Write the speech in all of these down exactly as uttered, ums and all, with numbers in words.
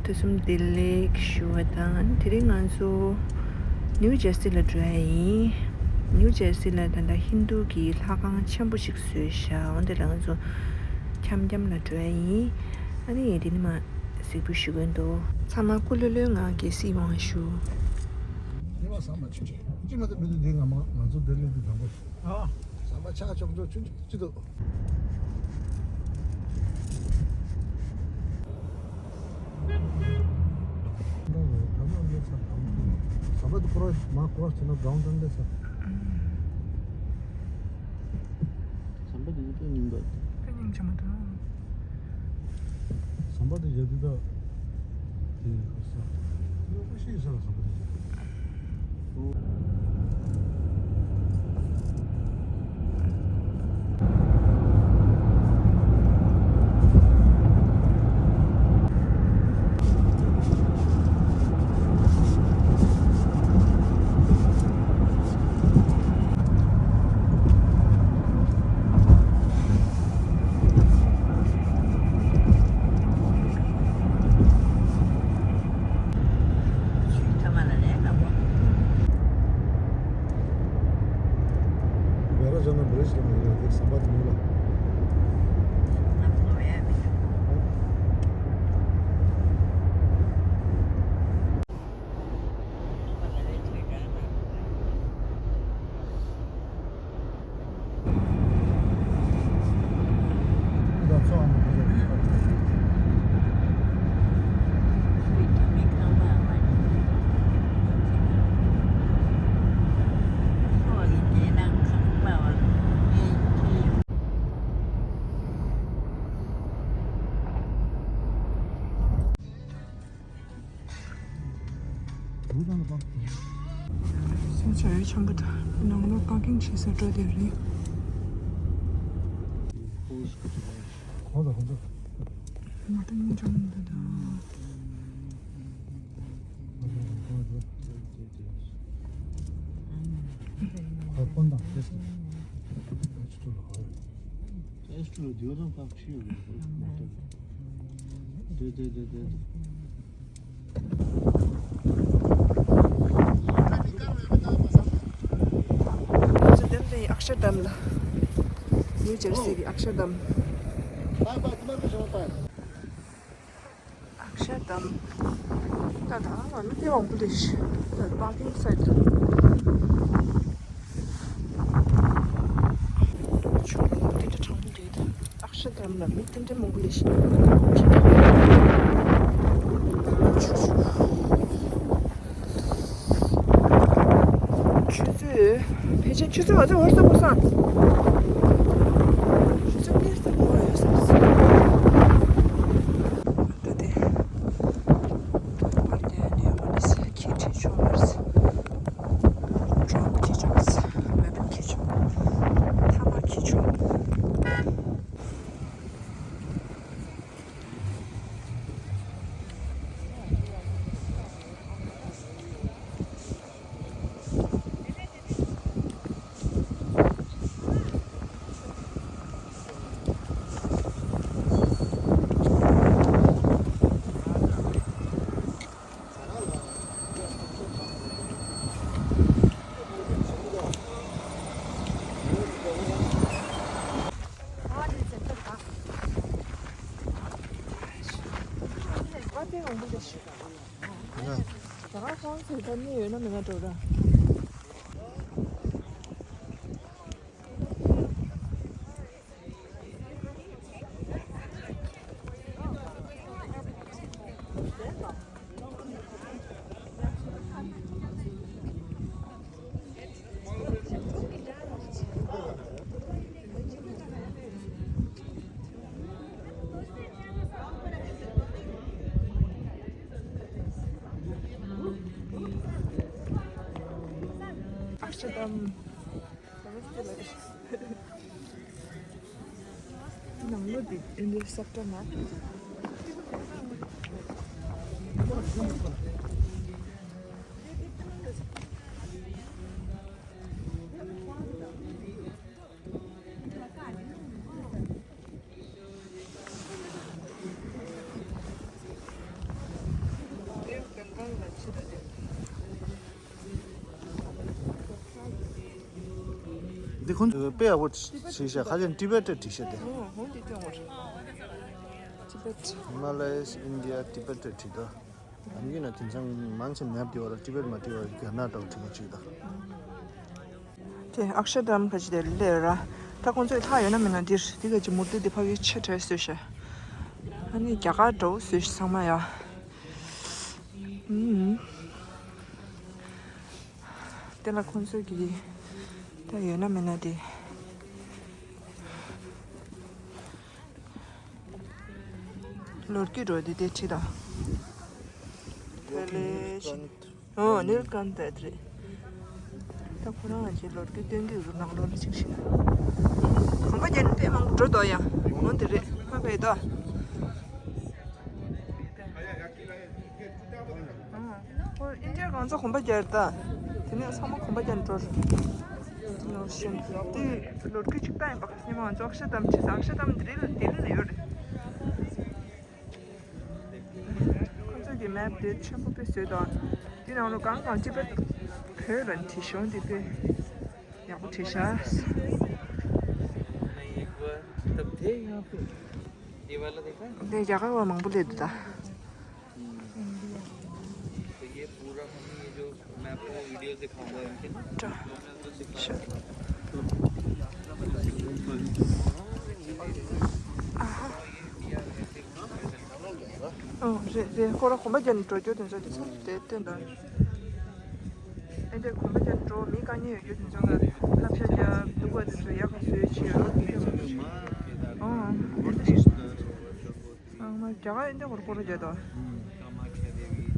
དུས་གསུམ་བདེ་ལེགས་ཞུ་བ་དང་། དེ་རིང་ང་ཚོ་ནིའུ་ཇར་སི་ལ་འགྲོ་ཡ་ཡིན། ནིའུ་ཇར་སི་ལ་ད་ལྟ་ཧིན་རྡུ་གི་ལྷ་ཁང་ཆེན་པོ་ཞིག་བཟོས་ཤག་འོན་ཏེ་ལ་ང་ཚོ་འཁྱམ་འཁྱམ་ལ་འགྲོ་ཡ་ཡིན། ཨ་ནི་དེ་ནི་མ་གཟིགས་འབུལ་ཞུ་གི་འདུག་ཚང་མ་སྐུ་ལྷོད་ལྷོད་ངང་གིས་གཟིགས་དབང་ཞུ། ཉི་མ་ཟམ་པ་ཆུ་ཆུ་ཅི་མ་ཐུབ་མི་འདུག་འདི་ང་མ་ང་ཚོ་འདིར་སླེབས་དུས་དང་པོ། ཨ། ཟམ་པ་ཆག་ཆོག་ཆོག་ཆུ་ཆུ་ཆུ་འདུག་ཟམ་པ་འདི་ཁོ་རང་མ་ཁོ་རང་བྱས་ན་སྒང་དང་འདྲ་ས། ཟམ་པ་འདི་དཔེ་རྙིང་པ། དཔེ་རྙིང་ཆེན་པོ་འདུག་ཟམ་པ་འདི་ཡ་འདི་དག་དེ་ཁ་ས་ཡོད་པ་ཤེས་ས་ལ་ཟམ་པ་འདི་ཡ། སེམས་ཆ་ཡོད་ཆམ་པོ་དང་ནང་ལོགས་པར་ཀིང་བྱེད་ས་འགྲོ་དེ་རེད། གོང་དང་གོང་དུ། མ་ཏང་ཉིན་ཅང་མི་འདུག་ད། ཁ་སྤོན་དང་ཏེ་སི་ཏུ་ལ་ཧོ། ཏེ་སི་ཏུ་ལ་དེ་བ་དང་ཁ་ཕྱི་ཡོད་རེད། དེ་དེ་དེ་དེ། ང་ཚོ་འདིར་ལ་ཡི་ཨཀ་ཤར་དམ་ལ། ནིའུ་ཇར་སི་གི་ཨཀ་ཤར་དམ། ཨཀ་ཤར་དམ། ད་ད་ང་མི་དེ་འོང་གི་ལེ་ཤི། ད་པར་ཀིང་སའེ་ཊི། ཆུ་དེ་འདྲ་གྲང་མོ་རེད། ཨཀ་ཤར་དམ་ལ་མི་དེ་འདྲ་མང་པོ་ལེ་ཤི། ཆུ་ཆུ། ཆུ་ཚོད། ཕལ་ཆེར་ཆུ་ཚོད་ང་ཚོ་འོར་ས་པོ་སང་། ཆུ་ཚོད་གཉིས་ཙམ་འགོར་ཡོད་ས་རེད། ད་དེ། པར་དེ་ནས་མ་ནི་སི་ཁྱི་ཁྲིད་ཆོག་མ་རེད། ཌོག་ཁྱི་ཆོག་མ་རེད། རེ་བིཊ་ཁྱི་ཆོག་ཐ་མག་ཁྱི་ཆོག་ཨཀ་ཤར་དམ། ནང་ལོགས་འདི་འདི་སོབ་ཊ་ན། འདི་ཁོང་དཔེ་ཡག་པོ་བྲིས་ཤག་ཁ་ཅན་ཏི་བེ་ཊ་བྲིས་ཤག་དེ། ཨོ་ཧོ་འདི་སྟོན་འོར། ཏི་བེ་ཊ། ཧི་མ་ལ་ཡས་ཨིན་ཌི་ཡ་ཏི་བེ་ཊ་བྲིས་ད། ཨ་མི་ན་དེང་སང་མང་ཆེ་མེབ་དེ་བ་ལ་ཏི་བེ་ཊ་མ་བྲིས་པ་ག་ན་ཌ་བྲིས་པ་ཅིག་ད། དེ་ཨག་ཤར་དམ་ག་ཅི་དེ་ལས་ར། ད་ཁོང་ཚོས་ལྷག་ཡོད་ན་མེད་ན་འདིར་འདི་ག་ཅི་མུར་ཏི་འདི་ཕ་གི་ཆེ་དྲགས་བཟོས་ཤག་ཨ་ནི་རྒྱ་གར་འདྲ་བོ་བཟོས་ཤག་ཚང་མ་ཡ། ཨུམ། དེ་ལ་ཁོང་ཚོས་ཀྱི་ད་ཡོད་ན་མེད་ན་དེ། ལོ་རྒྱུས་འགྲོ་དེ་དེ་ཁྲིད་དང་། དེ་ལས་ཨོ་ནིལ་ཀན་ཐ་དེ་རེད། ད་ཁོ་རང་ང་ཚོའི་ལོ་རྒྱུས་སྟོན་གི་ཡོད་ནང་ལོགས་ལ་ཅིག་ཤིག་གོམ་པ་རྒྱག་ནས་དཔེ་མང་པོ་འགྲོ་དོ་ཡ། འོ་དེ་རེད་ཕ་བས་དོ། ཨོ། ཁོ་ཨིན་ཌི་ཡ་གང་ཚ་གོམ་པ་རྒྱག་རེད་ད། དེ་ནས་ཚང་མ་གོམ་པ་རྒྱག་འགྲོ་རེད། དེ་ནང་བཞིན་དེ་ལོ་རྒྱུས་གཅིག་ལྟ་ཡིན་པ་ག་སྙེ་མ་ང་ཚོ་ཨག་ཤ་དམ་བྲིས་ཨག་ཤ་དམ་དེ་རིལ་དེ་རིལ་ཡོད་རེད། ཁོ་ཚོ་གི་མེབ་དེ་ཆེན་པོ་དཔེ་བཟོས་དང་། དེ་ནང་ལོ་གང་གང་ཅི་དཔེ་བོད་ལ་བྲིས་ཤོང་དེ་དཔེ་ཡག་པོ་བྲིས་ཤག་དེ་རྒྱ་གར་བ་མང་པོ་སླེབས་འདུག་ད། तो ये पूरा हमें ये जो मैं आपको वीडियो दिखाऊंगा इनके ना। ཨོ་རེད་རེད། ཁོ་རང་གོམ་པ་རྒྱག་ནས་འགྲོ་རྒྱུ་དེ་ཚོ་དེ་ཚོ་དེ་སྟོན་དང་། ཨེ་འདྲས་གོམ་པ་རྒྱག་ནས་འགྲོ་མི་དཀའ་ངལ་ཡོད་རྒྱུ་དེ་ཚོ་ལ་བསླབ་བྱ་རྒྱབ་སྡུག་པ་དེ་ཚོ་ཡག་ག་བཟོས་བྱས་ཡོད་རོགས་དེ་ཚོ། ཨོ་ཨེ་འདྲས། ཚང་མ་རྒྱ་གར་ཨེ་འདྲས་སྐོར་སྐོར་རྒྱག་དོ།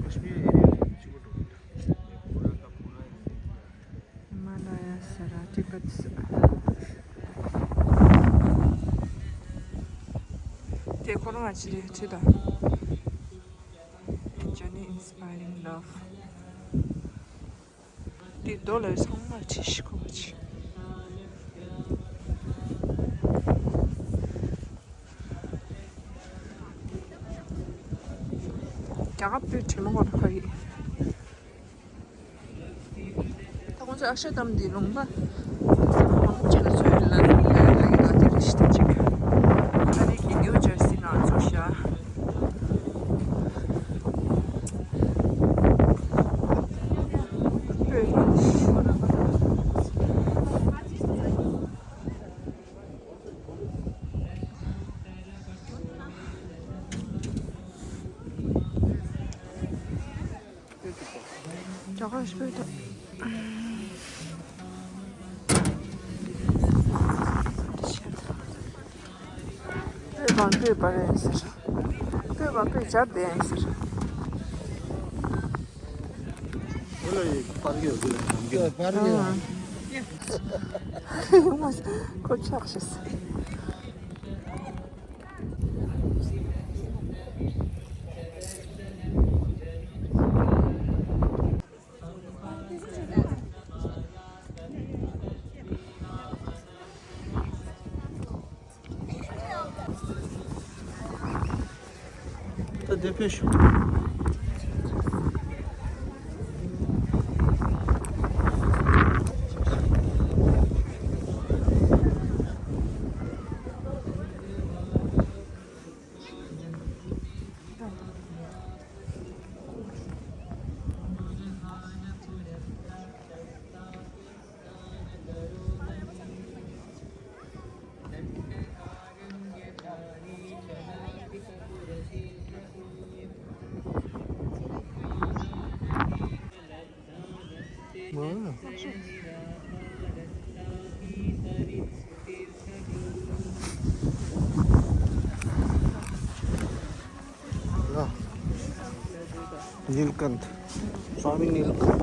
ཧི་མ་ལ་ཡ་ཟེར་ར་ཏི་པད་ཟེར། དེ་ཁོ་རང་ང་ཅི་རེད་ཁྲིད་དང་། Journey inspiring love། འདི་རྡོ་ལ་ཚང་མ་བྲིས་ཤིག་གོ་བ་ཆེ། རྒྱ་གར་པོའི་བྲིས་མ་གོ་ན་ཁ་ཡིས། ད་ཁོང་ཚོས་ཨ་ཤ་དམ་འདི་ལུང་པ་མང་ཆེ་ལ་ཚོས་ལ་ལ་ཡ་ལ་ཡི་ལ་དེ་རེ་ཞིག་ད་ཅིག་ཨ་རི་གི་ནིའུ་ཇར་སི་ནང་ཚོ་ཤ། སྤོས་པ་སྤོས་པ་རེད་ཟེར། སྤོས་པ་སྤོས་སྦྱར་བསྡད་ཟེར། ཁོ་ལ་ཡི་པར་གྱི་ཡོད་ལ་ནམ་རྒྱུན། པར་གྱི་ཡོད། ཁོ་ཆགས་ཤེས། ད་དེ་ཕེབས་ཤོག नीलकंठ, Swami Neelkanth.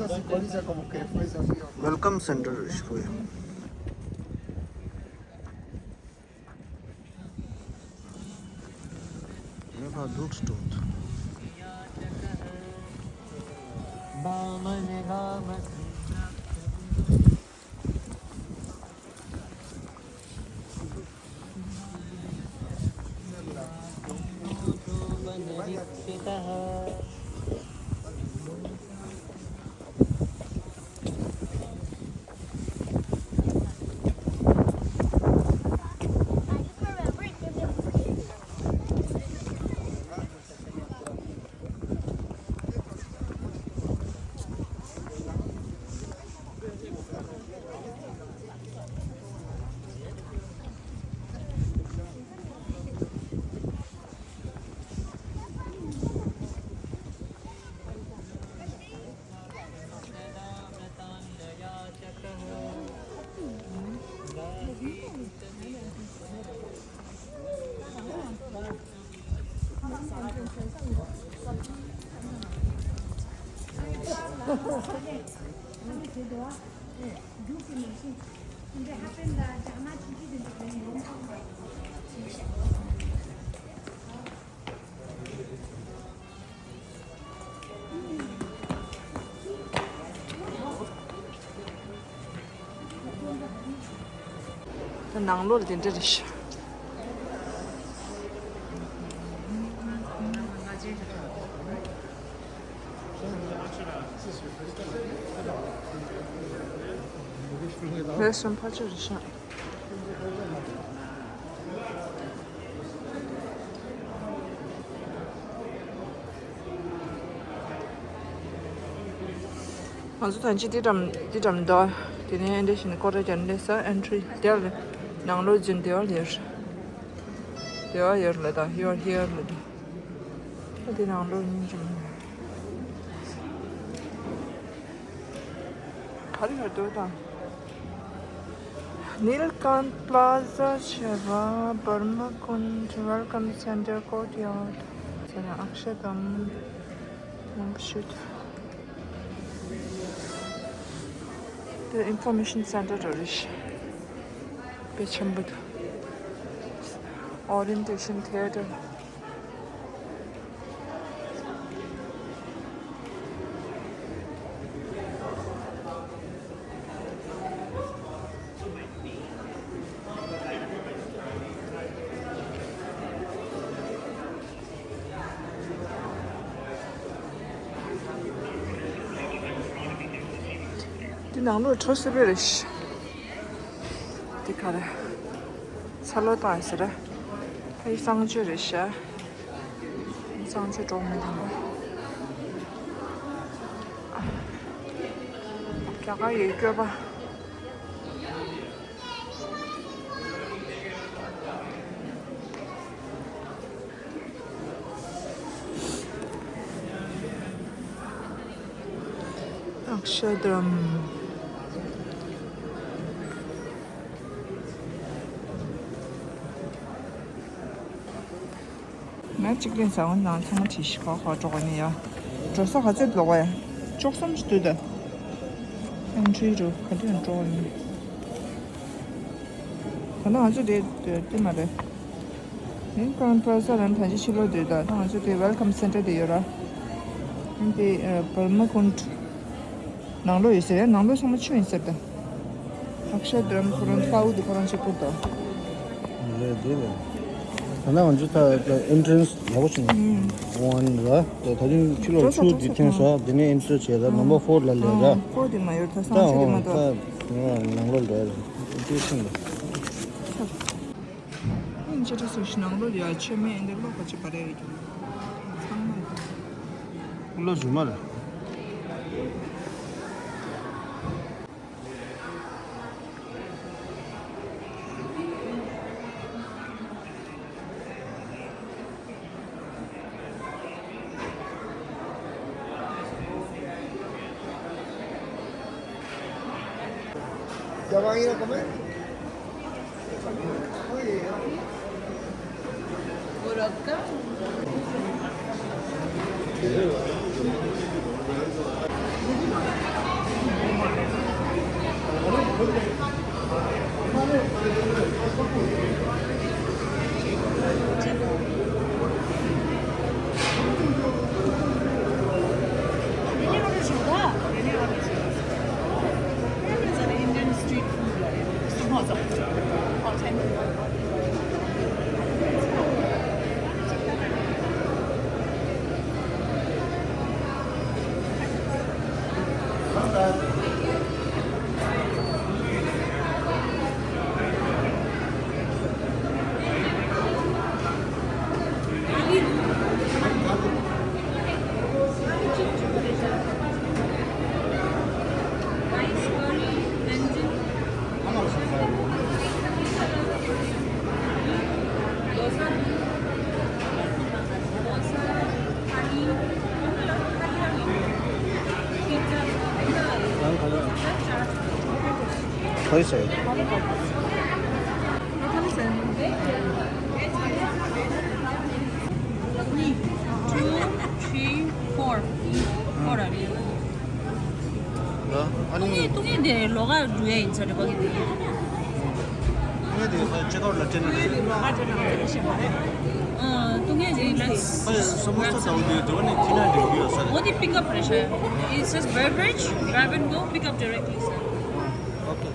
Welcome center ཞིག་ཡོད། ཡོད་པ་འདུག་སྤྲོ་འདུག་ད་ནང་ལོགས་ལ་དེ་འདྲ་རེད་ཤག་རེ་སོང་ཕ་ཆུ་རེད་ཤག་ང་ཚོ་ཐང་ཅིག་འདི་འགྲམ་འདི་འགྲམ་འདུག་དེ་ནས་འདི་བཞིན་སྐོར་ར་རྒྱག་འདི་ས་ཨེན་ཊི་རི་དེ་ལ་ནང་ལོགས་འཛུལ་དེ་བ་ལེར། དེ་བ་ཡོད་ལ་ད་you are here ལ་ད། ཨ་དེ་ནང་ལོགས་ཡིན་ཅིང་། ག་རེ་ཡོད་འདུག་ད། Nilkant Plaza ཆེ་བ། Brahma Kund Welcome Center Courtyard ཟེར་ན་ཨཀ་ཤ་དམ། མང་པོ་ཞིག་འདི་Information Center རེད་ཤག་དཔེ་ཆེན་པོ་འདུག Orientation Theater འདི་ནང་ལོགས་འགྲོ་སྲིད་པ་རེད་ཤག་འདི་ག་རེ། ཚ་ལོ་བཏང་ཟེར། ཨ་ཡི་གསང་སྤྱོད་རེད་ཤག་གསང་སྤྱོད་འགྲོ་མི་ཐུབ་པ། རྒྱ་གར་ཡི་སྐྱོ་པ། ཨཀ་ཤ་དམ། ང་གཅིག་ལས་ཟ་འོང་ནང་ཚང་མ་བྲིས་ཤིག་ག་ག་འགྲོ་ག་ནི་ཡ། འགྲོ་ས་ག་ཚོད་ལོག་པ་ཡ། ཅོག་ཙམ་ཞིག་འདུག་ད། ཨེན་ཊི་རི་རུ་ག་དུས་འགྲོ་ག་ནི། ད་ནང་ང་ཚོ་དེ་དེ་མ་རེད། ཨེ་ཀོན་པ་ས་རན་ཐང་ཅི་ཕྱི་ལོགས་དེ་ད་ནང་ང་ཚོ་དེ་Welcome Center དེ་ཡོད་ར། ཨེ་དེ་Brahma Kund ནང་ལོགས་ཡོད་ཟེར་ཡ། ནང་ལོགས་ཚང་མ་ཆུ་ཡིན་ཟེར་ད། ཨཀ་ཤ་དམ་ཁོ་རང་དཔའ་བོ་དེ་ཁོ་རང་གཅིག་པུ་དང་། ལས་དེ་ལས། ད་ནང་ང་ཚོ་ད་ཨེན་ཊི་རན་སི་ཡག་པོ་བྱུང་། ཨུམ། ཝན་ལ་ད་ད་རིང་ཕྱི་ལོགས་འགྲོ་ས་ཆུ་འགྲོ་འདི་ས་ཐོན་ས་དེ་ནས་ཨེན་ཊི་རི་བྱས་ད་ནམ་བར་ཕོར་ལ་ལས་ར། ཨུམ་ཕོར་དེ་མ་ཡོད་ད་ད་སང་ཆ་དེ་ཨོ་མ་ད་གཏོགས། ང་ནང་ལོགས་ལས་ར་ཨེན་ཊི་རན་སི་ད། ཨིན་ཅི་ཏྲ་སུ་ཤི་ནང་ལོགས་ཡ་ཆོས་མེད་ཨེ་འདི་ལོག་པ་ཅི་པ་རེད་ཀྱང་། ཚང་མ་ལོ་རྒྱུས་མ་རེད། ཁོ་ཡི་ཟེར། གཉིས། Two, three, four. Four ཨ་རེད། ཨ་ནི། ཏུང་ངེ་ཏུང་ངེ་དེ་ལོག་ག་འགྲོ་ཡ་ཡིན་ས་རེད་པ། ཏུང་ངེ་དེ་ཅེག་ཨའུཊ་ལ་སྤྲད་ན་རེད། ཨ་ཏུང་ངེ་དེ་ལ། ཨ་སོ་མོ་སོ་དང་དེ་དེ་བ་ནི་ཁྱི་ན་འགྲིག་གི་ཡོད་ས་རེད། འོ་དེ་པིག་ཨབ་རེད་ཤག It says beverage, grab and go, pick up directly, sir. Okay.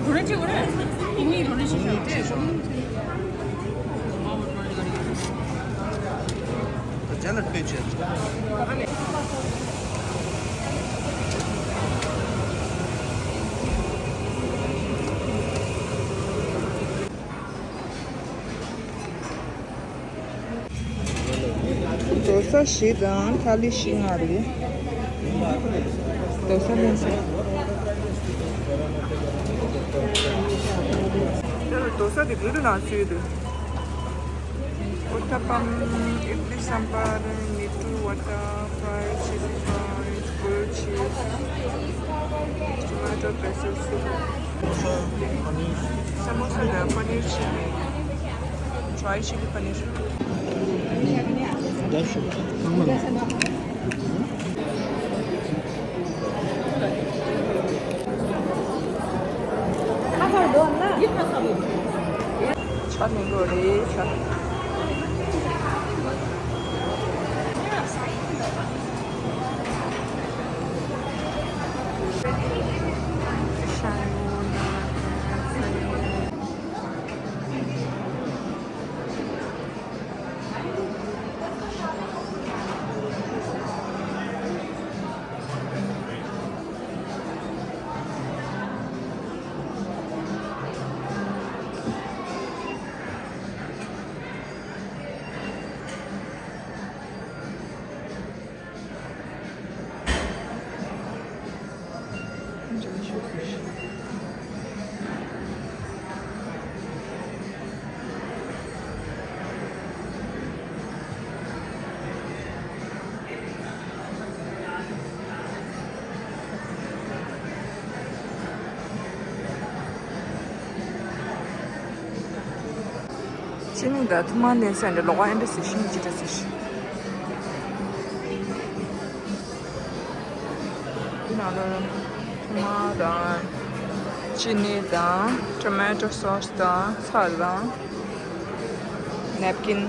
རོ་རེ་ཆེ་གོ་རེ། ཏུང་ངེ་རོ་རེ་ཆེ་ཤག་ཇ་ལ་པེ་ཆེ། དོ་ས་བཞི་དང་ཐ་ལི་བཞི་ལྔ་རེད། དོ་ས་ལེན་ས། དོ་ས་དེ་ག་རེ་ནང་ཚུད་འདུག Uttapam, idli sambar, medu vada, fried chili prawns, grilled cheese, tomato basil soup. Samosa, paneer. Samosa དང་paneer chili, dry chili paneer. ཆ་ནས་འགྲོ་རེད་ཆ། ཅི་ནི་ད་ཐུ་མ་ནས་སེང་འདྲ་ལོག་ཨ་འདྲ་ཟེར་ཤིང་ཅི་འདྲ་ཟེར་ཤིང་། འདི་ནང་ལ་ཐུ་མ་དང་ཅི་ནི་དང་ཊོ་མེ་ཊོ་སོ་སི་དང་ཚལ་དང་ནེབ་ཀིན།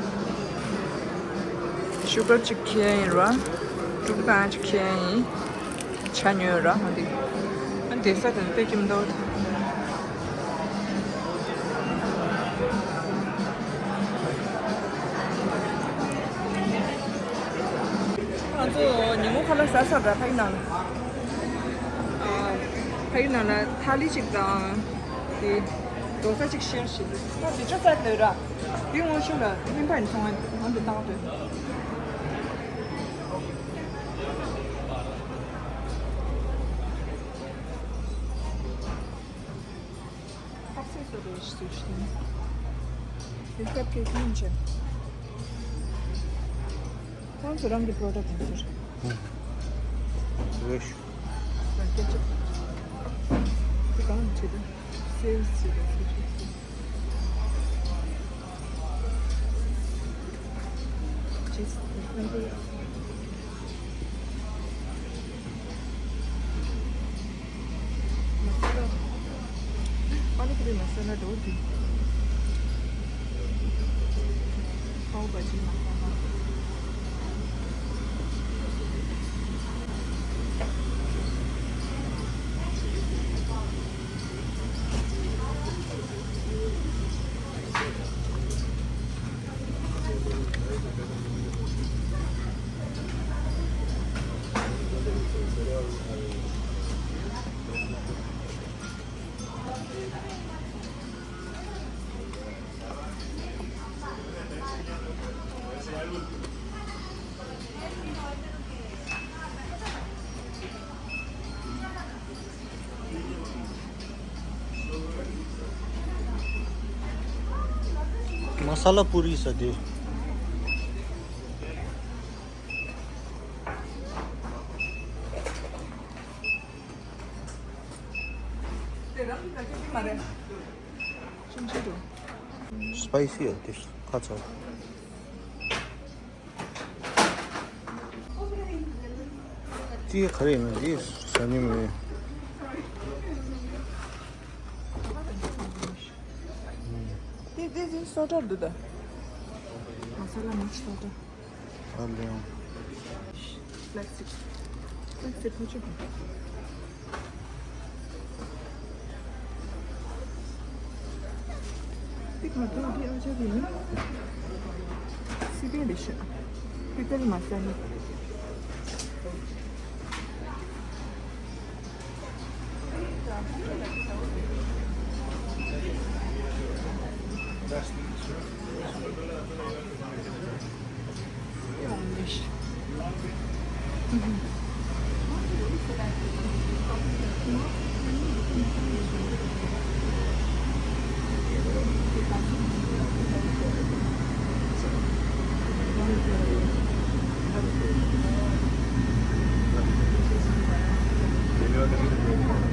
ཤུ་གར་ཅིག་ཁྱེར་ཡིན་ར། ཀྲུག་དང་ཅིག་ཁྱེར་ཡིན། ཆ་ཉོས་ར་འདི། ཨ་དེ་ས་དེ་དཔེ་ཁྱིམ་འདུག་ང་ཚོ་ཉིན་མོ་ཁ་ལག་ཟ་ཚར་ར་ཕ་གི་ནང་ལ། ཨ་ཕ་གི་ནང་ལ་ཐ་ལི་ཅིག་དང་། དེ་རྡོ་ས་ཅིག་ཤེར་བྱེད་དུས། ད་དེ་ཆ་ཚ་དོད་ར། དེ་སྔོན་ཤུགས་ལ་ཧིན་པ་ཡིན་སོང་ང་འདི་བཏང་དོད། ཁ་ཟས་བཟོ་རེ་ཞིག་བྱས་ནས། དེ་སྐབས་ཀྱི་ཀུན་ཆེ། ཁོང་ཚོ་རང་གི་པྲོ་ཌག་ཡིན་ཟེར། ཧུམ། རེད། ད་སྐད་ཆ། དེ་གང་བྱེད་དུ། སེལ་སི་བྱེད་དུ་ཟེར་ཞིག་ཟེར། Masala, pani puri masala roti, pav bhaji masala. མ་ས་ལ་པུ་རི་ཟེར་དེ། སི་པའི་སི་ཡོད་དེ་ཁ་ཚ། ཅི་ག་རེ་ཡིན་ན་འདི་ཟ་ནི་མེད། འདི་འདི་འདི་སོ་ཊར་འདུག་ད། མ་ས་ལ་མིག་སི་སོ་ཊར། ཨ་ལེ། ཕ་ལེག་སི་ཕ་ལེག་སི་ཕུ་ཆུ། ཏིག་མ་ཐུག་དེ་ཨ་ཅག་གི་ནི། སི་པན་རེད་ཤག་ཏི་ཏལ་མ་ས་ནི།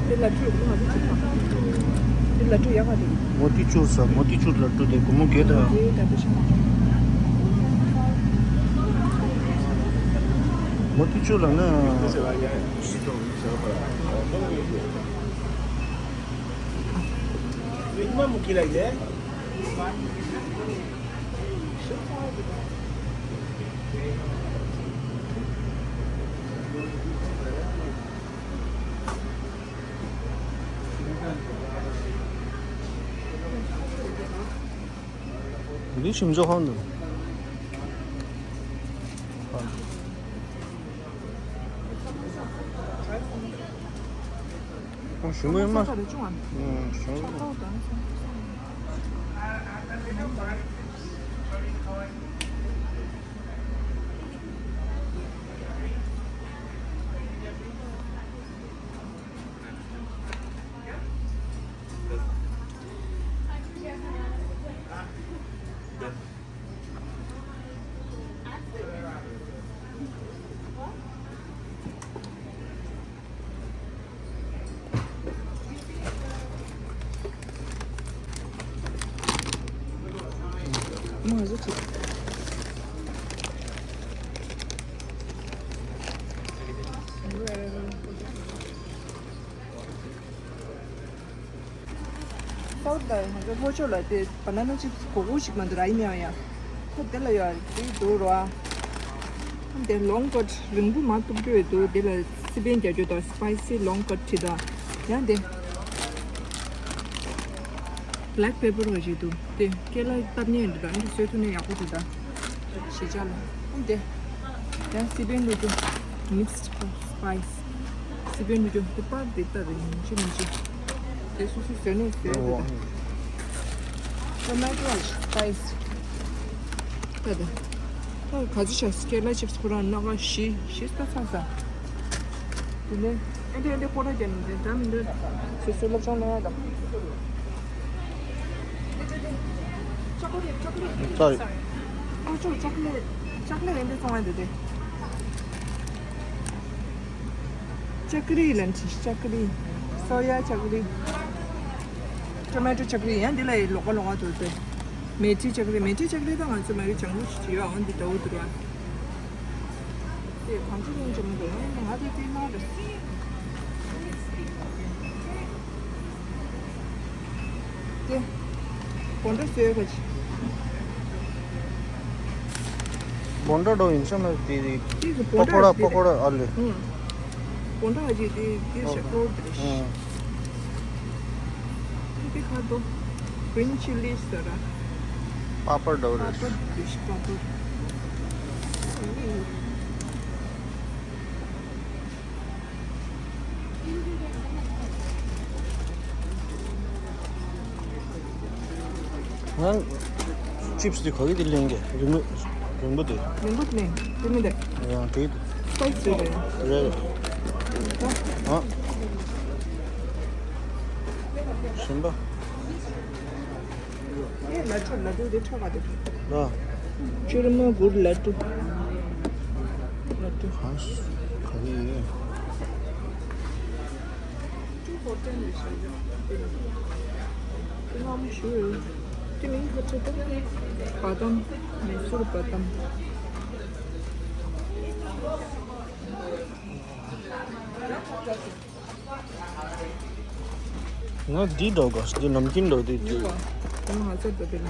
དེ་ལ་ཁྲུ་ཁོ་ང་ཚོ་ཅིག་དང་། དེ་ལ་ཁྲུ་ཡག་ག་དེ། མོ་ཏི་ཅུར་ཟེར། མོ་ཏི་ཅུར་ལ་ཁྲུ་དེ་སྒོར་མོ་བརྒྱད་དང་། དེ་ད་དེ་ཤ་མ། མོ་ཏི་ཅུར་ལ་ན། འདི་ཞིམ་ཚོ་ཧང་འདུག་ཨ། ཞིམ་པོ་ཡིན་མ། ཨ། ཞིམ་པོ། སའུ་ཐི་ལ་ང་ཚོ་ལྷོ་ཕྱོགས་ལ་དེ་བ་ན་ན་ཅིབ་སི་གོ་གོ་ཞིག་མ་འདུག་ར། ཡིན་ནའང་ཡང་ཁོ་དེ་ལ་ཡོད་དེ་འདུག་རོ། ཨ་དེ་ལོང་ཀཊ་རིང་པོ་མ་གཏུབ་རྒྱུ་ཡོད་འདུག་དེ་ལ་སི་པན་རྒྱག་རྒྱུ་དང་སི་པའི་སི་ལོང་ཀཊ་བྲིས་དང་། ཡང་དེ་བྷེ་ལེག་པེ་པར་བ་ཞིག་འདུག་དེ་ཀེ་ལ་བཏབ་མཁན་འདུག་ཨ་འདི་བཟོས་ཐུབ་ན་ཡག་པོ་འདུག་ད་ཞེ་ཆགས་ལ། ཨ་དེ་ཡང་སི་པན་བླུག་རྒྱུ། མིག་སི་སི་པའི་སི། སི་པན་བླུག་རྒྱུ་དེ་པར་དེ་ལྟ་རེད། ཡིན་གཅིག་མིན་གཅིག་དེ་སོ་སོའི་ཟོས་ནས་ཟོས་རེད་ད། ཊོ་མེ་ཊོ་སི་པའི་སི། ད་ད། ད་ག་ཚོད་བྱ། ཀེ་ལ་ཅིབ་སི་ཁོ་རང་སྣ་ཁ་བཞི་བཞི་ལྟ་ཚར་ས། དེ་ནས་ཨེ་འདྲ་ཨེ་འདྲ་ཀོ་ར་རྒྱབ་ནས་འདྲ་མི་འདྲ་སོ་སོའི་སློབ་སྦྱོང་གནང་ཡ་དང་། ཅོ་ཀོ་ལེ་ཊི། ཅོ་ཀོ་ལེ་ཊི། ཅོ་ཀོ་ལེ་ཊི། ཅོ་ཀོ་ལེ་ཊི་ཨེ་འདྲ་བཙོང་ཡ་འདུག་དེ། ཅ་ཀ་རི་ལ་ཅ་ཀ་རི། སོ་ཡ་ཅ་ཀ་རི། ཊོ་མེ་ཊོ་ཅ་ཀ་རི། ཡང་འདི་ལ་ཡི་ལོགས་ཀ་ལོགས་ཀ་འདུག་དེ། མེ་ཏི་ཅ་ཀ་རི། མེ་ཏི་ཅ་ཀ་རི་ད་ང་ཚོ་མ་རི་ལྗང་གུ་ཞིག་ཡོད། འོ་འདི་འདྲ་བོ་འདུག་ར། དེ་གང་ཅི་ཡིན་ཅི་མི་འདུག་ང་དེ་དེ་ན་རེད། དེ་སྒོ་འགྲོ་བཟོས་ག་ཅི། སྒོ་འགྲོ་འགྲོ་ཡིན་ཤ་མ་དེ་དེ་དེ་གི་སྒོ་པ་འགྲོ་ཀོ་ར་དེ་པ་ཀོ་ར་ཨ་ལེ། ཨུང་། སྒོ་འགྲོ་ག་ཅི་དེ་དེ་ཤ་ཀོ་དེ་རེད། ཨུང་། དེ་ཁ་དོ་green chilli ཟེར་ར། པ་པར་འགྲོ་པ་རེད། པ་པར་དེ་ཤ་པ་པར། ང་ཅིབ་སི་དེ་ག་གི་དེ་ལེན་གི་རིང་པོ་རིང་པོ་དེ། རིང་པོ་དེ་ལེན་དེ་མི་འདུག་ཡང་དེ་spicy རེད། རེད། ཨ། ཞིམ་པ། ཨེ་ལ་ཁྲ་ལ་དུ་དེ་ཁྲ་ག་དེ། ལ། ཅུར་མ་གུར་ལ་དུ། ལ་དུ། ག་རེ་ཡིན། ལྔ་མོ་ཞུ། དེ་མིང་ཁ་ཚོ་དེ། བ་དམ། མེ་སུར་བ་དམ། ང་འདི་འདྲ་ག་འདི་ནམ་རྒྱུན་འདྲ་འདི་འདི། ཡོད་པ། ང་ཧ་ཚོད་འདྲ་འདི་ལ།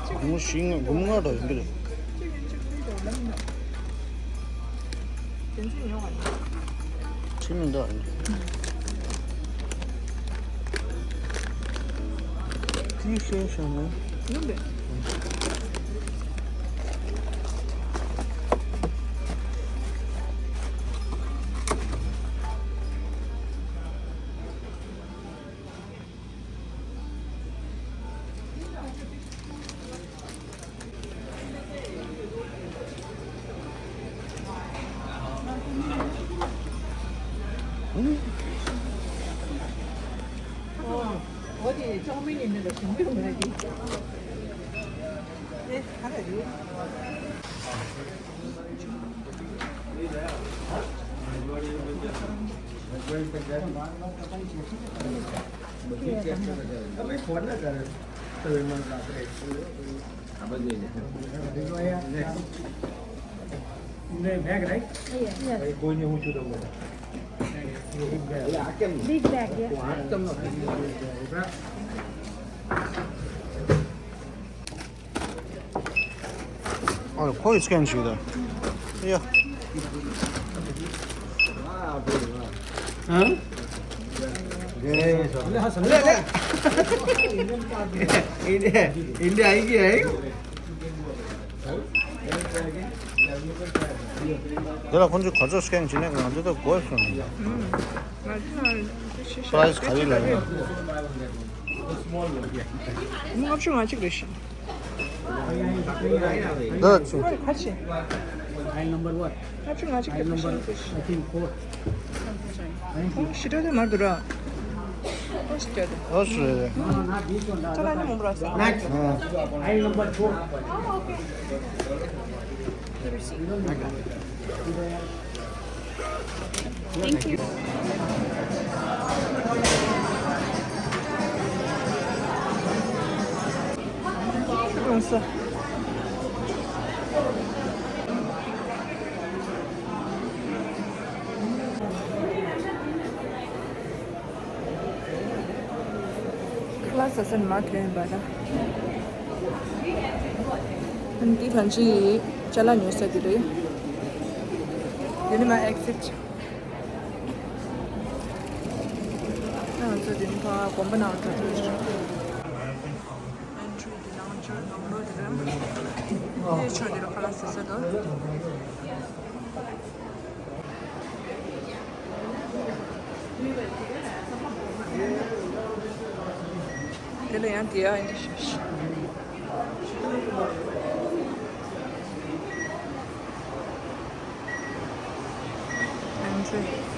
སྒོར་མོ་བཞི་ལྔ་སྒོར་མོ་ལྔ་འདྲ་ཡིན་གྱི་རེད། གཅིག་ཡིན་གཅིག་མིན་འདྲ་ལབ་ན། དེ་ཚོ་ཡོང་བ་ཡིན། ཁྲིམས་མི་འདྲ་ཡིན། དེའི་ཤེས་བྱ་ནི། ཡོང་པས། Big bag, yeah. Big bag, yeah. Big bag, yeah. ཨ་ཁོ་ཡི་སི་ཀེན་ཞིག་དང་། ཡ། ཨང་། ལེ་ལེ། ཨིན་ཌི་ཡ་ཨིན་ཌི་ཡ། དེ་ལ་ཁོང་ཚོས་ག་ཚོད་སི་ཀེན་བྱས་ནས་ང་ཚོ་ད་དགོས་སོང་། ང་ཚོ་ཕ་རའི་སི་ག་རེ་ལབ་ཡོད། ལྔ་བཅུ་ང་གཅིག་རེད་ཤག་འདི་ཚོ། Aisle number what? ལྔ་བཅུ་ང་གཅིག་རེད་ཤག I think four. ཨོ་ཞི་ཏྲ་དེ་མར་འདུག་ར། ཨོ་ཞི་ཏྲ་དེ། ཨོ་ཞི་ཏྲ་དེ། ཅ་ལག་ནི་མང་པོ་རག་སོང་། Next. Aisle number four. Thank you. ཁ་ལག་ཟ་ས་ནས་མར་ཐོན་ཡིན་པ་ད། ཨ་ནི་འདི་གང་ཅིའི་ཅ་ལག་ཉོ་ས་འདི་རེད། འདི་ནས་མར་ཨེག་སིཊ། ང་ཚོ་འདི་ནས་ཕར་དགོན་པ་ནང་འགྲོ་འགྲོ་ཡིན། ཨེན་ཊི་རི་འདི་ནང་ཆོས་ནང་ལོགས་འདི་རེད། དེའི་ཕྱོགས་འདི་ལ་ཁ་ལག་ཟ་ས་འདུག་དེ་ལ་ཡང་དེ་ཡང་ཡིན་ཤག་ཨེན་ཊི་རི།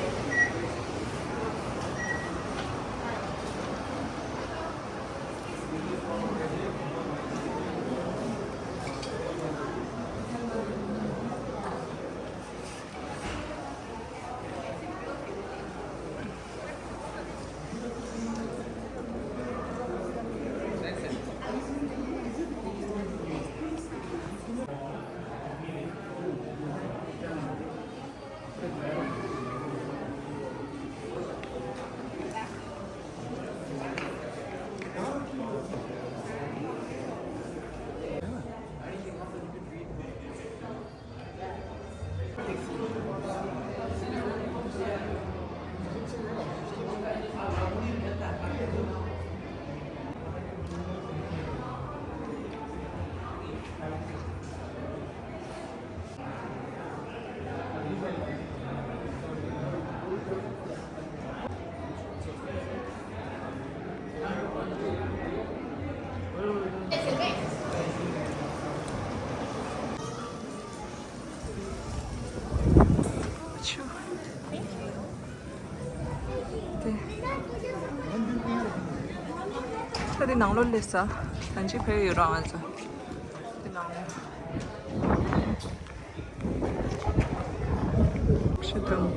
འདི་ནང་ལོགས་སླེབས་ས། ད་ཅི་ཕེབས་ཡོད་ར་ང་ཚོ། འདི་ནང་ལོགས། ཤི་དང་།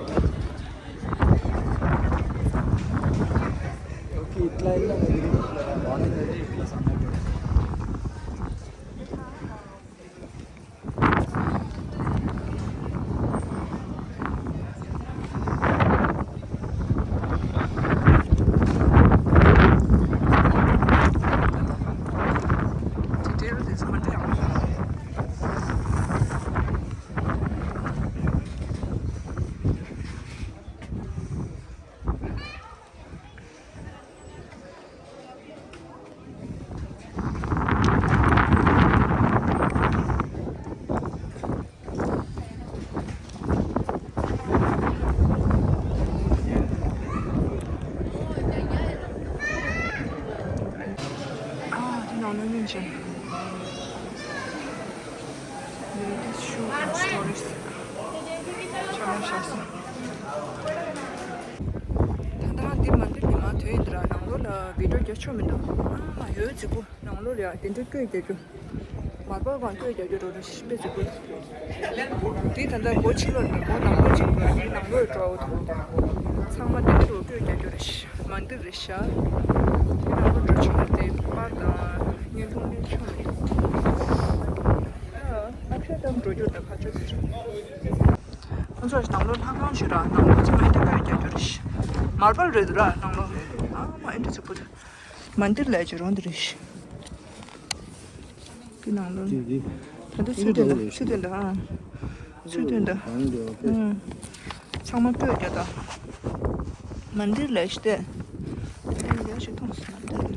ཨ། འདི་ནང་ནས་ཉིན་ཅན། Ladies shoe and stories. ཆ་མ་ཤར་སོང་། ད་ལྟ་འདི་མ་འདི་ཉི་མ་དོན་ཡིན་འདི་ར་ནང་ལོགས་ལ་བི་ཌིའོ་རྒྱག་ཆོག་མི་འདུག་ཨ་མ་ཡོད་ཅིག་པོ་ནང་ལོགས་ལ་ཡ་དེ་འདྲ་བཀོད་རྒྱག་རྒྱུ། མར་པ་གང་བཀོད་རྒྱག་རྒྱུ་རོ་རེ་ཤི་པེ་ཅིག་པོ། འདི་ད་ལྟ་སྒོ་ཕྱི་ལོགས་ནས་སྒོ་ནང་ལོགས་ཅིག་པོ་འདི་ནང་ལོགས་འགྲོ་འོ་དང་། ཚང་མ་དེ་འདྲ་རོ་བཀོད་རྒྱག་རྒྱུ་རེ་ཤི། མ་འདི་རེད་ཤག་དེ་ནང་ལོགས་འགྲོ་ཆོག་མ་རེད་དེ་པར་དང་བརྙན་ཐུང་ལེན་ཆོག་མི་འདུག་ཨ་ཨ་ཁ་དང་འགྲོ་རྒྱུ་དང་ཁ་ཆུ་ཟེར། ཁོང་ཚོ་ནང་ལོགས་ལྷ་ཁང་ཞིག་ར་ནང་ལོགས་ཚང་མ་ཨེ་འདྲ་ཁ་རེ་རྒྱག་རྒྱུ་རེད་ཤག་མར་པལ་རེད་འདུག་ར་ནང་ལོགས། ཨ་མ་ཨེ་འདྲ་ཚིག་པོ་རེད། མ་འདི་ལས་ཀྱི་རོ་འདི་རེད་ཤག་དེ་ནང་ལོགས། ད་ལྟ་ཚུལ་སྟོན་དང་ཚུལ་སྟོན་དང་ཨ། ཚུལ་སྟོན་དང་། ཨང་། ཚང་མ་བཀོད་རྒྱག་དང་། མ་འདིར་ལས་ཤི་སྟེ། ཡ་ཞིག་མཐོང་སོང་མ་འདིར།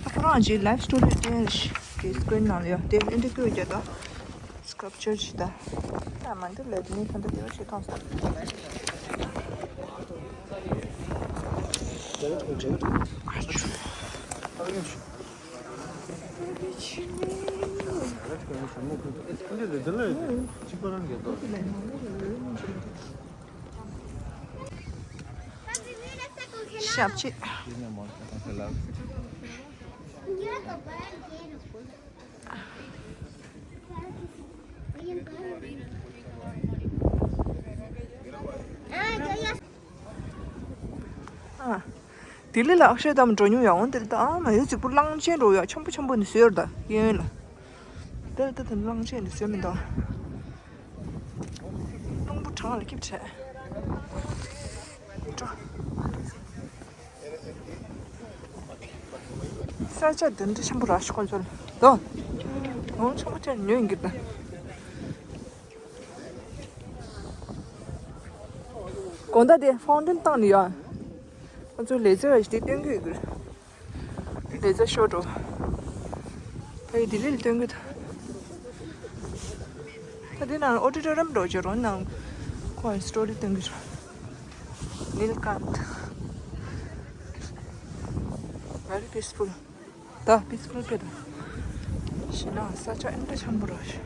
ད་ཁོ་རང་གི་ལའིབ་སི་ཊོ་རི་སྟོན་ཞིག་གི་སི་ཀི་རིན་ནང་ལ་ཡོད་དེ་ཨེ་འདྲ་བཀོད་རྒྱག་དང་། སི་ཀལ་པ་ཅར་ཞིག་དང་། ད་མ་འདིར་ལས་དེ་ནི་ད་ལྟ་ཡ་ཞིག་མཐོང་སོང་། ཨ་ཆུ། ཞབས་ཕྱི། ཨ། ལྡི་ལི་ལ་ཨག་ཤར་དྷམ་འགྲོ་མྱོང་ཡ། འོན་ཏེ་ད་ཨ་མ་ཡོད་ཅིག་པུ་གླང་ཆེན་འགྲོ་ཡ་ཆེན་པོ་ཆེན་པོ་ནི་བཟོས་ཡོད་ད་གཡས་གཡོན་ལ། ད་ད་ད་གླང་ཆེན་ནི་བཟོས་མི་འདུག་རླུང་བུ་གྲང་ལ་སྐྱིབས་བྱས། འགྲོ། ས་ཆ་འདི་འདྲ་ཆེན་པོ་ར་ཤི་ཁོ་ཚོ་ལ་དོ། ངོ་ཆེན་པོ་ཆེ་ཉོས་ཡིན་གི་ད། དགོང་དག་དེ་ཧྥོན་ཏན་བཏང་ནས་ཡོད། ང་ཚོ་ལེ་ཛར་ཞིག་དེ་སྟོན་གི་ཡོད་གི། ལེ་ཛར་ཤོ་འགྲོ། ད་ཡི་ལྡི་ལི་ལ་སྟོན་གི་ད། ད་དེ་ནང་ཨོ་ཌི་ཊོ་རི་ཡམ་འགྲོ་བྱེད་རོགས་གནང་། ཁོང་ངི་སི་ཊོ་རི་སྟོན་གི་རེད། ནིལ་ཀཱནྟ། Very peaceful. ད་པི་སི་ཕུལ་ཕེ་ད། ཤི་ན་ས་ཆ་ཨེ་འདྲ་ཆེན་པོ་ར་ཤི།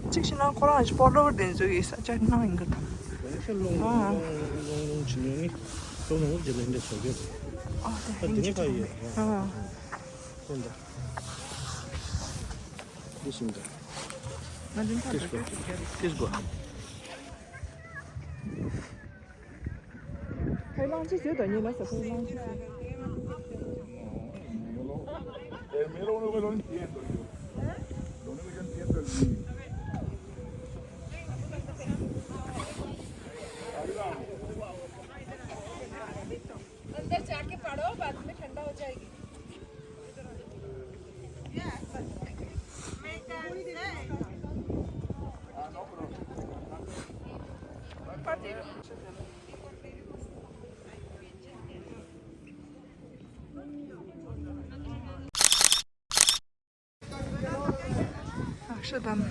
གཅིག་ཤི་ན་ཁོ་རང་ཤི་སྤོ་ལོ་བར་དེ་ཚོ་ཡི་ས་ཆ་ནང་ཡིན་གི་ད། ཨ། ཨ་དེ་ཨེ་འདྲ་ཆེན་པོ། ཨ། འདི་ནི་ཕ་ཡི། ཨ། ཨ་འདི་ཤིང་ད། ང་འདི་ཕ་ད། ཁ་ལང་ཅི་ཟེར་ད་ཉེ་ལ་ས་ཁ་ལང་ཅི་ཟེར། अंदर जाके पढ़ो, बाद में ठंडा हो जाएगी। ཨག་ཤར་དྷམ།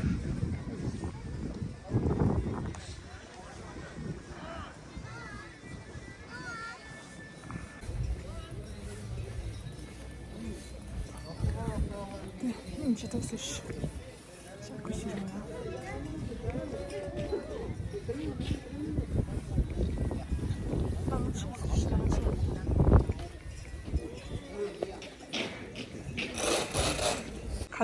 དེ་ཉིན་ཅི་ཐོག་ཟེར། ཤ་ཁུ་ཤི་རུང་ཡ། ཨ་མ་ཆུ་ཟེར་ཤི་ད་མ་ཆུ།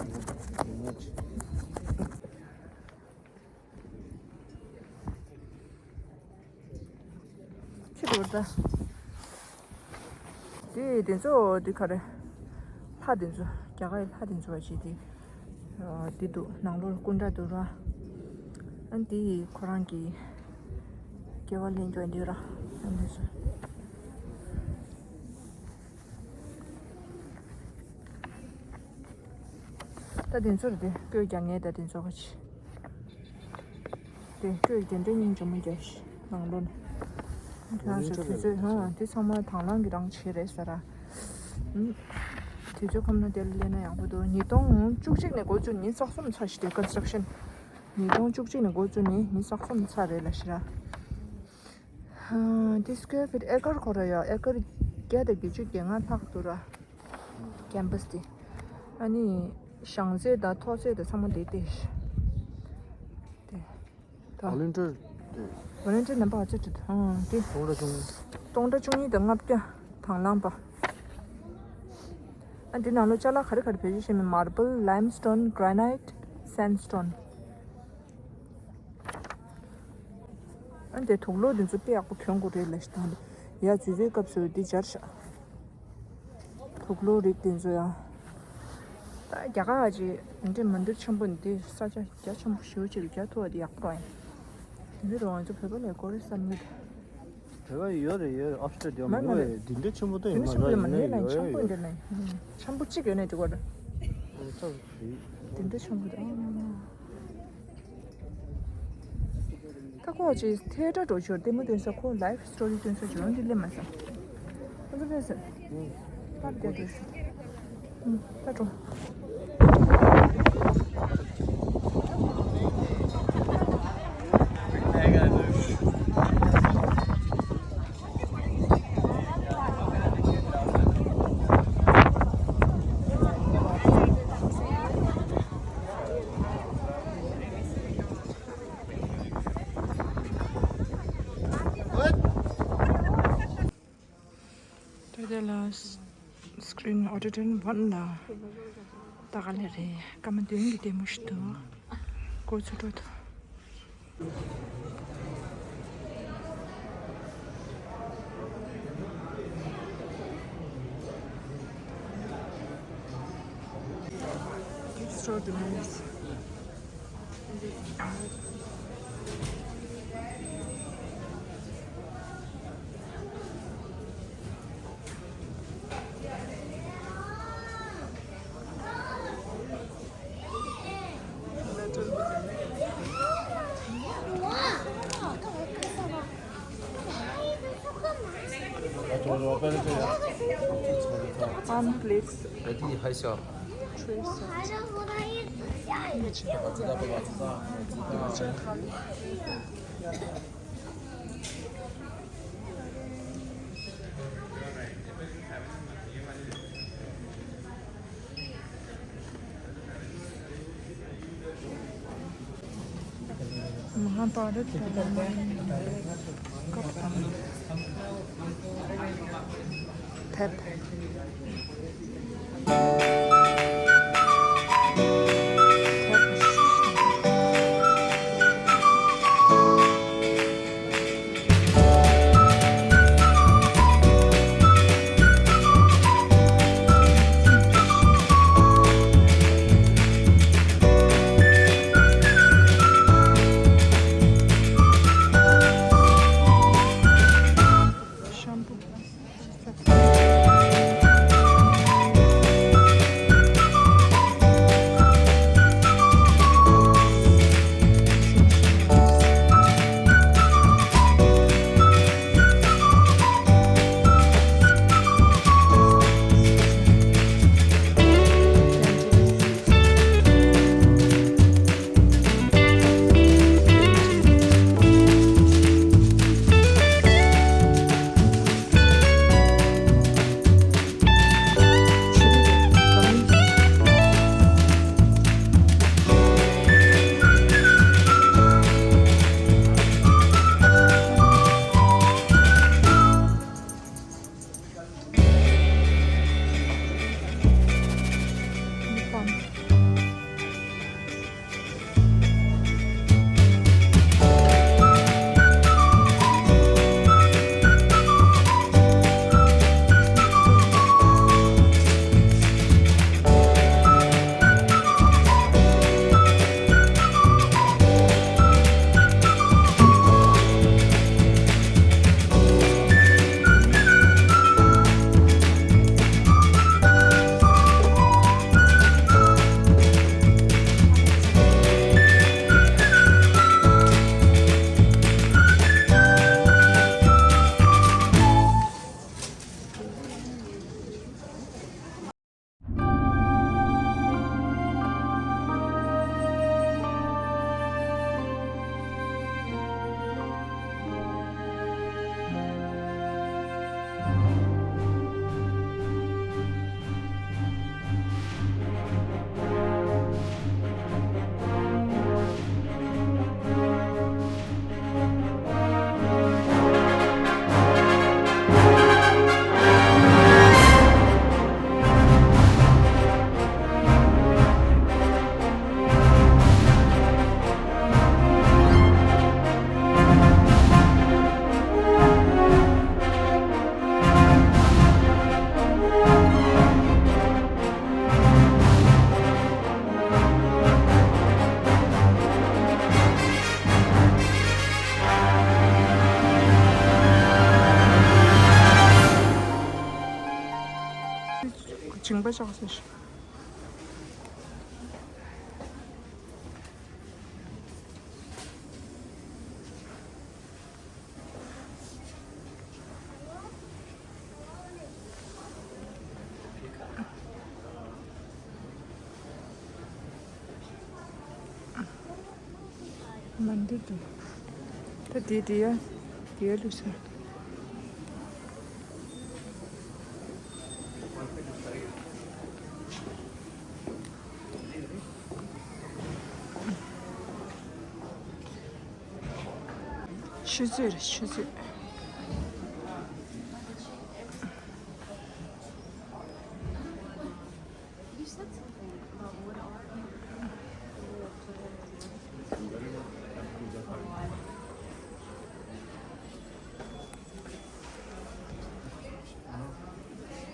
ཕྱི་རུ་ད། དེ་དེ་ཚོ་དེ་ག་རེ། ལྷ་དེ་ཚོ་རྒྱ་གར་ལྷ་དེ་ཚོ་བ་ཞིག་དེ། འདི་འདུག་ནང་ལོགས་སྐུ་འདྲ་འདུག་ར། ཨ་འདི་ཁོ་རང་གི་སྐྱེ་བ་ལེན་རྒྱུ་འདི་ར། ཨ་འདི་ཚོ། ད་དེ་ཚོར་དེ་བཀོད་རྒྱག་ངེས་ད་དེ་ཚོ་ག་ཆེ། དེ་བཀོད་རྒྱག་འདྲ་སྙིང་རྗེ་མོ་རྒྱག་ཤི་ནང་ལོ་ན། ཁྱེད་རང་ཚོ་དུས་ཚོད་ཧང་དེ་ཚང་མ་དང་བླངས་ཀྱི་རང་བྱེད་རེད་ཟེར་ར། དུས་ཚོད་ཁོམ་ན་དེ་ལ་སླེབས་ན་ཡག་པོ་འདུག་ཉིས་སྟོང་བཅུ་གཅིག་ནས་འགོ་བཙུགས་ཉིན་རྩ་གསུམ་ཚར་ཤི་དེ་ཀོན་སི་ཊྲག་ཤན། ཉིས་སྟོང་བཅུ་གཅིག་ནས་འགོ་བཙུགས་ནས་ཉིན་རྩ་གསུམ་ཚར་རེད་ལ་ཤི་ར། དེ་སི་ཀོེར་ཕིཊ་ཨེ་ཀར་ཁོ་ར་ཡ་ཨེ་ཀར་བརྒྱ་དང་བརྒྱད་ཅུ་གྱ་ལྔ་ལྷག་འདུག་ར། ཀེམ་པས་དེ། ཨ་ནི་བྱང་ཚད་དང་མཐོ་ཚད་དང་ཚང་མ་དེ་དེ། དེ། ད། ཝོ་ལན་ཊིར་དེ། ཝོ་ལན་ཊིར་ནམ་བར་ཅི་ཏི་ཨང་དེ། སྟོང་ཕྲག་བཅུ་གཉིས། སྟོང་ཕྲག་བཅུ་གཉིས་དང་ལྔ་བརྒྱ་དང་བླངས་པ། ཨ་འདི་ནང་ལོ་ཅ་ལག་ག་རེ་ག་རེ་བེད་སྤྱོད་བྱས་མིན། མར་བལ། ལའིམ་སི་ཊོན། གྷ་ར་ནའིཊ། སེན་ཌི་སི་ཊོན། ཨ་འདི་དུག་ལོག་འདི་ཚོ་དཔེ་ཡག་པོ་གྱོན་དགོས་རེད་ལབ་ཤི་དང་། ཡ་ཆུ་ཚོད་སྐབས་སུ་འདི་སྦྱར་ཤག་དུག་ལོག་རིགས་དེ་ཚོ་ཡང་། ད་རྒྱ་གར་ཅིག་འདི་མ་འདི་ཆེན་པོ་འདི་ས་ཆ་རྒྱ་ཆེན་པོ་ཞེ་པོ་ཅིག་རྒྱ་ཐུ་བ་འདི་ཡག་པོ་རང་ཡིན། འདི་རུ་ང་ཚོ་བོད་པ་ལས་ཀོ་རེ་བསམ་གྱི་འདུག་བོད་པ་ཡོད་རེད་ཡོད་རེད། ཨོ་སི་ཀྲི་ལི་ཡ་མ་མི་རེད། འདི་འདྲ་ཆེན་པོ་ད་ཡོད་མ་རེད། ཡོད་ཡོད་ཡོད། ཆེན་པོ་འདི་ནས་ཆེན་པོ་གཅིག་ཡོད་ནས་འགྲིག་པ་རེད། འདི་འདྲ་ཆེན་པོ་ད། ད་ཁོ་ཅིག་ཐེ་ཏྲ་འགྲོ་ཞོར་ལྟད་མོ་སྟོན་ས། ཁོ་ལའིབ་སི་ཊོ་རི་སྟོན་ས་ཇོན་འདི་སླེབས་མ་སོང་། ཁོ་ཚོ་སླེབས་སོང་། པར་རྒྱག་འགྲོ་སོང་། ད་འགྲོ། ད་ལྟ་ལ་སི་ཀི་རིན་ཨོ་ཌི་ཊོ་རི་ཡམ་ཝན་ལ་ད་ག་ལེ་རེད། སྐར་མ་བདུན་གྱི་ལྟད་མོ་ཞིག་འདུག་འགོ་ཚུགས་འགྲོ་ཐུབ། Gift store to manage. One plates. Ready, hi, sir. Three, sir. Mahabharat रामायण कथा। ཞིང་པ་ཆགས་སོང་ཞིག་མ་འདི་འདུག་ད་འདི་འདི་ཡ་འདི་ཡ་ལུས་ས། ཆུ་ཚོད་རེད་ཆུ་ཚོད།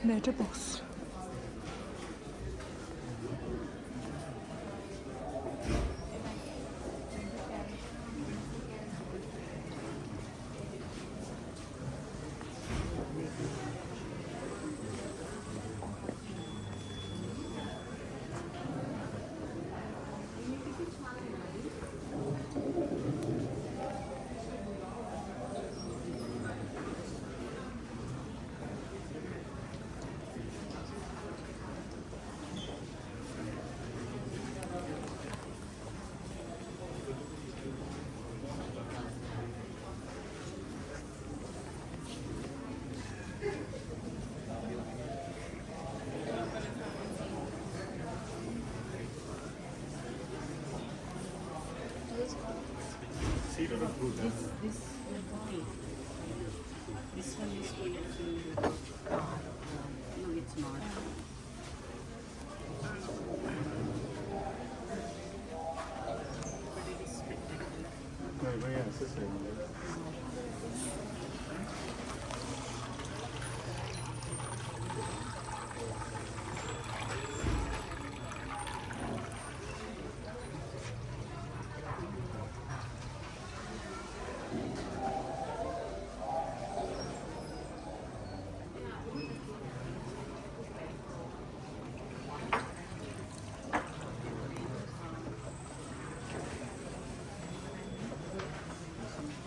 Letter box. This, this, okay. This one is going to, no, it's not. But it is spectacular.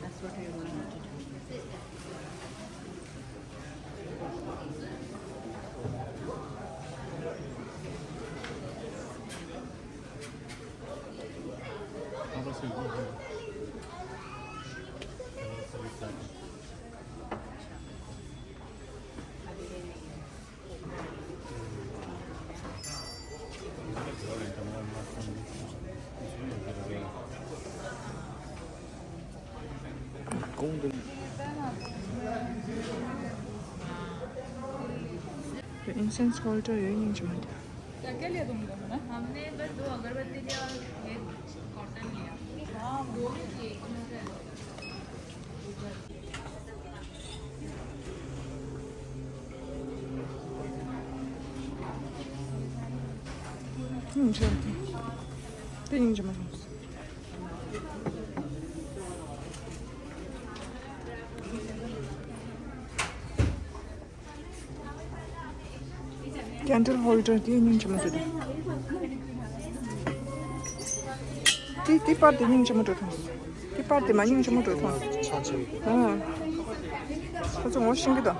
That's what I wanted to do. Incense holder ཡོད། སྙིང་རྗེ་མོ་འདུག क्या क्या लिया तुम लोगों ने? हमने बस दो अगरबत्ती लिया और ये कॉटन लिया। हाँ, दो ही किए। ཡིན་ཆོག་དེ་ཡིན་གྱི་མ་རེད། ཀན་ཌལ་ཧོལ་ཌར་དེ་སྙིང་རྗེ་མོ་འདུག་དེ་དེ་པར་དེ་སྙིང་རྗེ་མོ་འདུག་དེ་པར་དེ་མ་སྙིང་རྗེ་མོ་འདུག་ཨ། ཁོ་ཚོ་ངོ་ཤེས་ཀྱི་འདུག་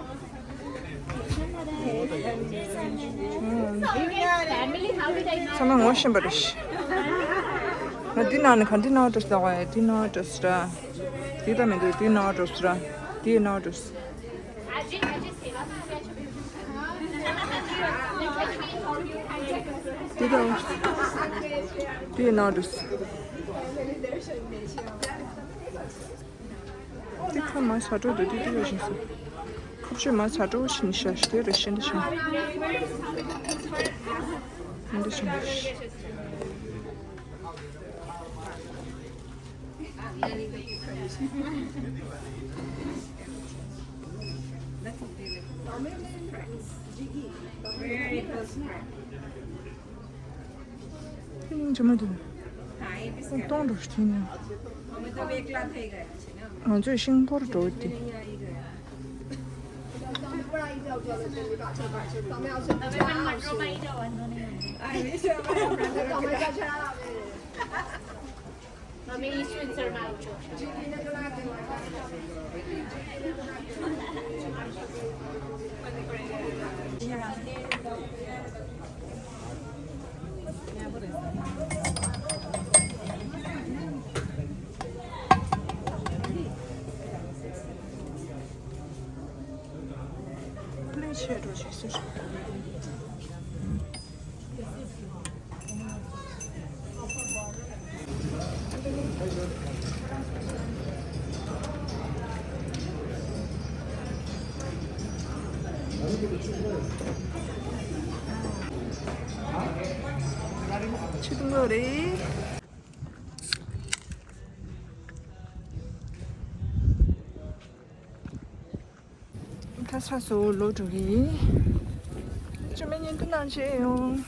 ཚང་མ་ངོ་ཤེས་པ་རེད། ང་འདི་ནང་ནས་ག་འདི་ནང་འགྲོ་ཟེར་བ། འདི་ནང་འགྲོ་ཟེར། འདི་ལྟ་མི་འདུག་འདི་ནང་འགྲོ་ཟེར། འདི་ནང་འགྲོ་ཟེར། འདི་ལྟ། འདི་ནང་འགྲོ་ཟེར། འདི་ཁ་མ་ཚ་དྲོ་འདུག་འདི་འདི་ལ་བཞིན་སོང་། ཁ་ཆུ་མ་ཚ་དྲོ་ཕྱིན་ཤ་ཤི་དེ་རེ་ཤི་འདི་ཤི། འདི་ཤི་ཤི། Very close friend. ཁྱོད་སྙིང་རྗེ་མོ་འདུག་ཁོང་སྟོང་འགྲོ་ཤི་ནས། ང་ཚོས་ཤིང་ཕོར་འགྲོ་དེ། ཆུ་དུང་ལོ་རེད། ད་ཚ་སོ་ལོ་འགྲོ་གི་ཡིན། ཅི་མེད་ཉིན་དུ་ནང་ཆེ་ཡོང་།